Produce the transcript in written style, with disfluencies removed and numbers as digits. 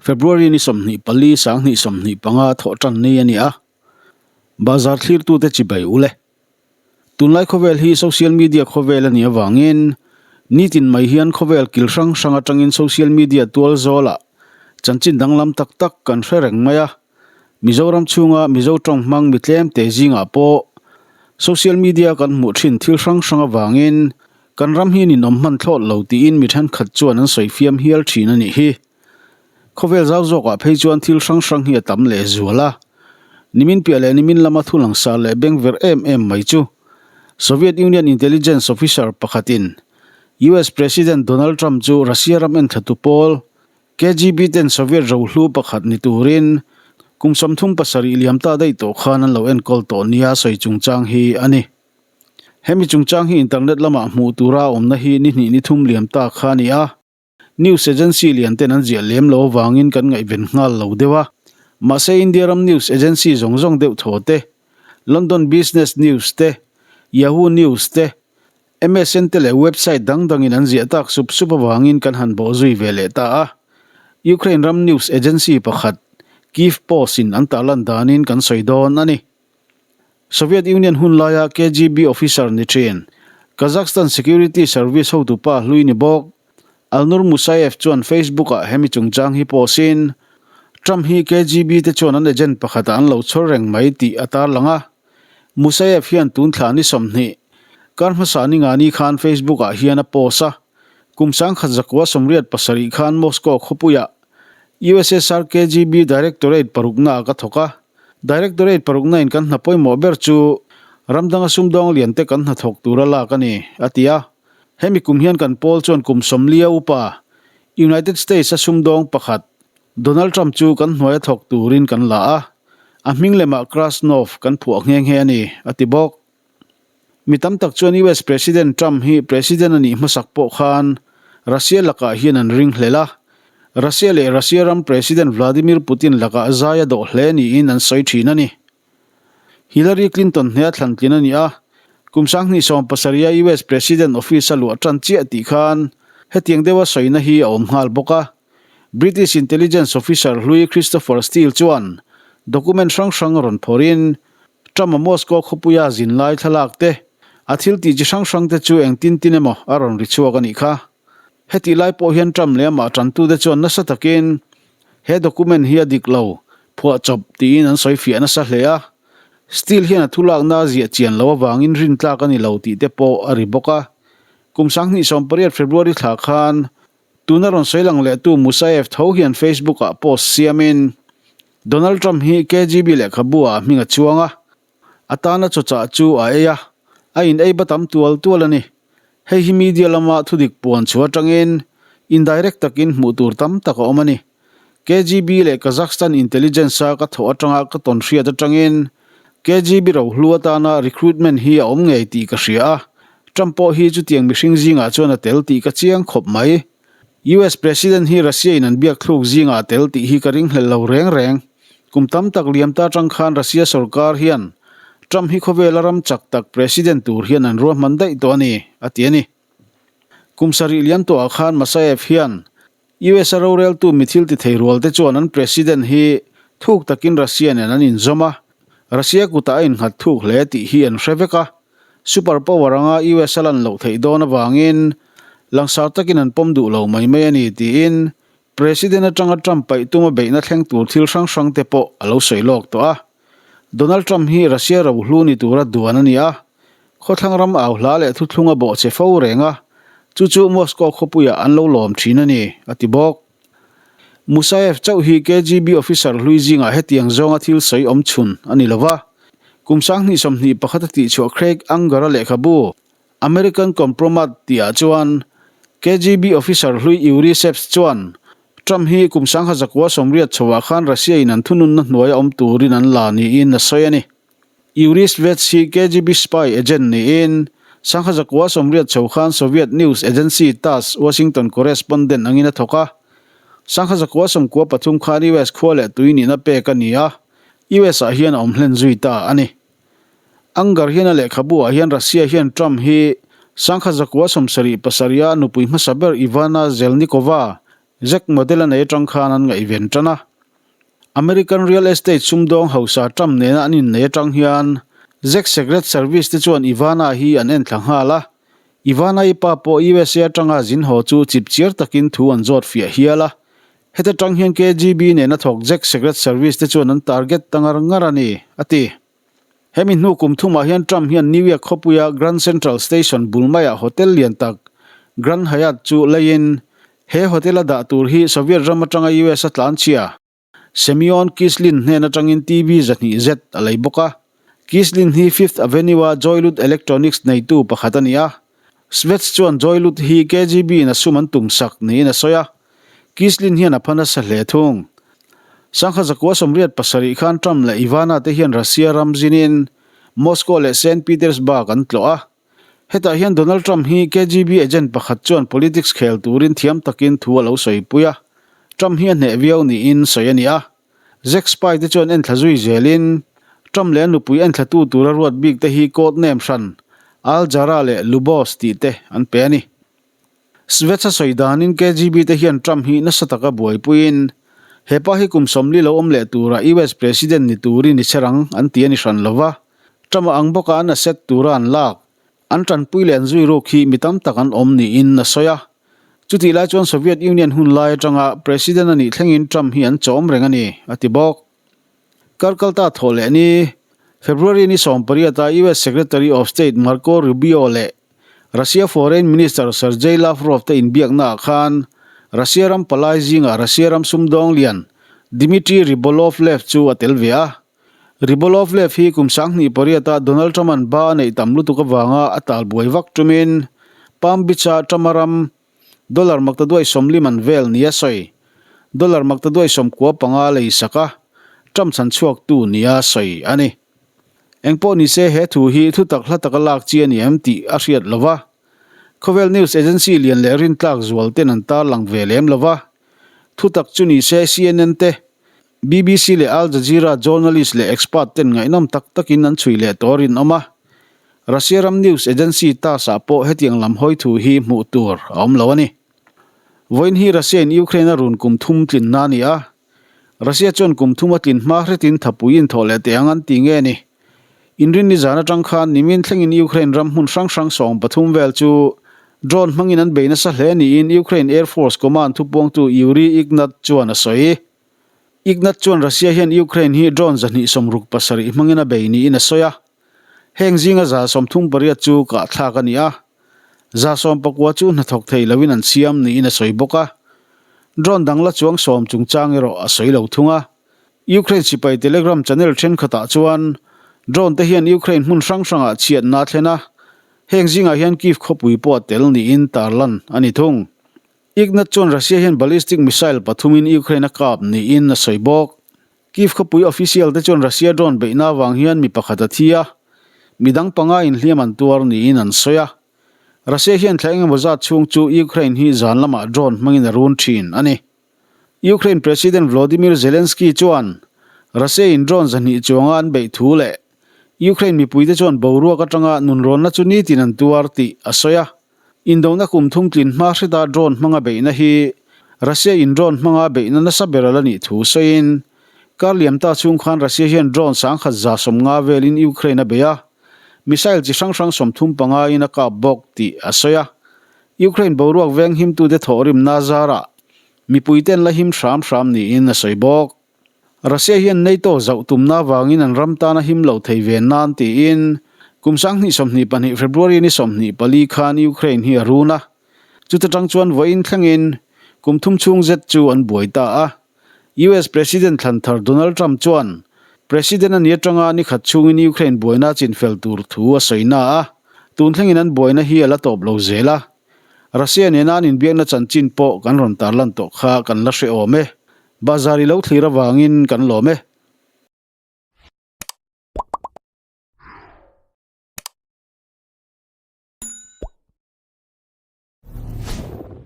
February ni 24 sanghnih 25 thawh tan ni a ni a. Bazar thlirtute chibai ule. Tunlai khawvel hi social media khawvel a nih avangin nitin mai hian khawvel kil hrang hrang atangin social media tual zawlah chanchin danglam tak tak kan hre reng mai a. Mizoram chhunga Mizo tawng hmang mi tlem te zingah pawh social media kan hmuh thin thil hrang hrang avangin kan ram hi ninawm hman thlawt lo tiin mi thenkhat chuan an sawi fiam hial thin a nih hi. Khawvel zau zawkah phei chuan thil hrang hrang hi a tam leh zual a. Nimin piah leh nimin lama thu langsar leh bengverh em em mai chu Soviet Union intelligence officer pakhatin US President Donald Trump chu Russia ram enthlatu pawl KGB ten Soviet rohlu pakhat ni turin kum 37 liam ta daih tawh khan an lo enkawl tawh nia sawi chungchang hi a ni. Hemi chungchang hi internet lamah hmuh tura awmna hi ni hnih ni thum liam ta kha a ni a. News agency lian ten an ziah lem lo avangin kan ngaihven nghal lo deuh a. Mahse India ram news agency zawng zawng deuh thaw te, London Business News te, Yahoo News te, MSN te leh website dang dangin an ziah tak sup sup avangin kan han bawh zui ve leh ta a. Ukraine ram news agency pakhat, Kyiv Post in an tarlan danin kan sawi dawn a ni. Soviet Union hun laia KGB officer ni thin, Kazakhstan Security Service hotupa hlui ni bawk, Alnur Musayev chuan Facebook-ah hemi chungchang hi post in, Trump hi KGB te chuan an agent pakhatah an lo chhawr reng mai tih a tarlang a. Musayev hian tun thla ni 20, kar hmasa ni nga ni khan Facebook-ah hian a post a. Kum 1987 khan Moscow khawpuiah USSR KGB Directorate paruknaah ka thawk a. Directorate parukna in kan hna pawimawh ber chu ram danga sumdawng lian te kan hnathawk tura lak a ni, a ti a. Hemi kum hian kan pawl chuan kum 40 upa United States a sumdawng pakhat Donald Trump chu kan hnuaia thawk turin kan la a, a hming lemah Krasnov kan phuah nghe nghe a ni, a ti bawk. Mi tam tak chuan US President Trump hi President a nih hmasak pawh khan Russia lakah hian an ring hlel a. Russia leh Russia ram President Vladimir Putin lakah zai a dawh hle niin an sawi thin a ni. Hillary Clinton hnea thlantlin a ni a, kum 2017 a US President office a luah tan chiah tih khan hetiang deuha sawina hi a awm nghal bawk a. British intelligence officer hlui Christopher Steele chuan document hrang hrang rawn phawrhin Trump-a Moscow khawpuia zin lai thlalak te, a thil tih chi hrang hrang te chu engtin tin emaw a rawn ri chhuak a nih kha. Hetih lai pawh hian Trump leh amah tantute chuan nasa takin he document hi a dik lo, phuahchawp tiin an sawi fiah nasa hle a. Steele hian a thulakna a ziah chian loh avangin rintlak a ni lo tih te pawh a ri bawk a. Kum 2018 February thla khan tuna rawn sawi lang lehtu Musayev tho hian Facebook-ah post siamin Donald Trump hi KGB lehkhabu ah hming a chuang a, a tana chawchah chu a ei a, a in ei ba tam tual tual a ni. Hei hi media lama thudik puan chhuah atangin indirect takin hmuh tur tam tak a awm a ni. KGB leh Kazakhstan intelligence a ka thawh atanga ka tawn hriat atangin KGB rohlu atana recruitment hi a awm ngei tih ka hria a, Trump pawh hi chutiang mihring zingah chuan a tel tih ka chiang khawp mai. US President hi Russia in an biak thluk zingah a tel tih hi ka ringhlel lo reng reng. Kum tam tak liam ta atang khan Russia sorkar hian Trump hi khawvela ram chak tak President tur hian an ruahman daih tawh a ni, a ti a ni. Kum sarih liam tawhah khan Masayev hian US a roreltu mi thil ti thei rual te chuan an President hi thuk takin Russia nen an inzawm a, Russia kutah a innghat thuk hle tih hi an hre vek a. Super power anga US a lan loh theih dawn avangin langsar takin an pawm duh lo mai mai a ni tiin President atanga Trump paih tuma beihna thleng tur thil hrang hrang te pawh a lo sawi lawk tawh a. Donald Trump hi Russia rohlu ni tura duan a ni a, khawthlang ram au hla leh thuthlung a bawh che fo reng a, chu chu Moscow khawpuiah an lo lawm thin a ni, a ti bawk. Musayev chauh hi KGB officer hlui zingah hetiang zawnga thil sawi awm chhun a ni lova. Kum 2021 a tihchhuah Craig Unger-a lehkhabu American Compromat tihah chuan KGB officer hlui Yuri Shapps chuan Trump hi kum 1980 chhoah khan Russia-in an thununna hnuaia awm turin an la niin a sawi a ni. Yuri Shvets hi KGB spy agent niin 1980 chho khan Soviet news agency TASS Washington correspondent angin a thawk a. 1993 khan US khua leh tui nihna pek a ni a, US ah hian a awm hlen zui ta a ni. Unger hian a lehkhabu ah hian Russia hian Trump hi 1977 a nupui hmasa ber Ivana Zelnikova. Zack model a nei atang khan an ngaihven tan a. American real estate sumdawng hausa Trump nena an innei atang hian Zack Secret Service te chuan Ivana hi an enthla nghal a. Ivana-i pa pawh USA atanga zin haw chu chipchiar takin thu an zawt fiah hial a. Heta tang hian KGB nena thawk Zack Secret Service te chuan an target ta ngar ngar a ni, a ti. Hemi hnu kum thumah hian Trump hian New York khawpuia Grand Central Station bul maiah hotel lian tak Grand Hyatt chu leiin he hotel a dah tur hi Soviet ram atanga US a tlanchhia Semyon Kislin hnen atangin TV 200 zet a lei bawk a. Kislin hi Fifth Avenue-a Joylut Electronics neitu pakhat a ni a. Svets chuan Joylut hi KGB-in a sum an tum sak niin a sawi a. Kislin hian a pha nasa hle thung. Sangha zakua 87 khan Trump leh Ivana te hian Russia ram zinin Moscow leh Saint Petersburg an tlawh a. Hetah hian Donald Trump hi KGB agent pakhat chuan politics khel turin thiam takin thu a lo sawipui a, Trump hi a hneh viau niin sawi a ni a. Zack Spy te chuan enthla zui zelin Trump leh a nupui enthlatu tura ruat bik te hi code name hran Al Jarrah leh Lubos tih te an pe a ni. Svets a sawi danin KGB te hian Trump hi nasa taka buaipuiin he pa hi kum 40 lo awm leh tura US President ni turin i chher ang an ti a ni hran lova. Trump a ang bawka an asset tura an lak, an tanpui leh an zui ruk hi mi tam tak an awm niin a sawi a. Chutih lai chuan Soviet Union hun lai atanga President a nih thlengin Trump hi an chawm reng a ni, a ti bawk. Kar kalta thawh leh ni, February ni 18 a US Secretary of State Marco Rubio leh Russia Foreign Minister Sergei Lavrov te inbiaknaah khan Russia ram palai zingah Russia ram sumdawng lian Dmitry Rybolovlev chu a tel ve a. Rybolovlev hi kum 28 a Donald Trump-a'n ba a neih tam lutuk avanga a tal buai vak tumin Palm Beach-a Trump-a ram dollar maktaduai 40 man vel nia sawi dollar maktaduai 95 lei sak a, Trump chhan chhuaktu nia sawi a ni. Engpawh nise he thu hi thutak hla taka lak chi a ni em tih a hriat lo va, khawvel news agency lian leh rintlak zual ten an tarlang ve lem lo va, thutak chu nise CNN te BBC leh Al Jazeera journalist leh expert ten ngaihnawm tak takin an chhui leh tawh rinawm a. Russia ram news agency TASS ah pawh hetiang lam hawi thu hi hmuh tur a awm lo a ni. Vawiin hi Russia in Ukraine a run kum thum tlinna a ni a. Russia chuan kum thum a tlin hma hretin thapui inthawh leh teh ang an ti nge ni. Inrinni zan atang khan nimin thlengin Ukraine ram hmun hrang hrang 13 vel chu drone hmangin an bei nasa hle niin Ukraine Air Force Command thupuangtu Yuriy Ignat chuan a sawi. Ignat chuan Russia hian Ukraine hi drone 267 hmangin a bei niin a sawi a. Heng zinga 138 chu kahthlak a ni a, 119 chu hnathawk thei loin an siam niin a sawi bawk a. Drone dang la chuang sawm chungchang erawh a sawi lo thung a. Ukraine sipai Telegram channel thenkhatah chuan drone te hian Ukraine hmun hrang hrangah chhiatna a thlen a, heng zingah hian Kyiv khawpui pawh a tel niin tarlan a ni thung. Ignat chuan Russia hian ballistic missile pathumin Ukraine a kap niin a sawi bawk. Kyiv khawpui official te chuan Russia drone beihna avang hian mi pakhat a thi a, mi dang panga inhliam an tuar niin an sawi a. Russia hian thla engemaw zat chhung chu Ukraine hi zan lamah drone hmangin a run thin a ni. Ukraine President Volodymyr Zelensky chuan Russia in drone 200 chuanga an beih thu leh Ukraine mipuite chuan boruak atanga nunrawnna chu nitin an tuar tih a sawi a. Indona kum thum tlin hma hreta drone hmanga beihna hi Russia in drone hmanga beihna nasa ber a la nih thu sawiin, kar liam ta chhung khan Russia hian drone 1150 velin Ukraine a bei a, missile chi hrang hrang 35 in a kap bawk tih a sawi a. Ukraine boruak veng himtute thawhrimna zarah mipuiten la him hram hram niin a sawi bawk. Russia hian NATO zauh tumna avangin an ram tana him lo thei ve nan tiin kum 2022 February ni 24 khan Ukraine hi a run a. Chuta tang chuan vawiin thlengin kum thum chhung zet chu an buai ta a. US President thlan thar Donald Trump chuan President a ni atanga ni khat chhungin Ukraine buaina chinfel tur thu a sawi na a, tun thlengin an buaina hi a la tawp lo zel a. Russia nena an inbiakna chanchin pawh kan rawn tarlan tawh kha kan la hre awm e. Bazar i lo thlir avangin kan lawm e.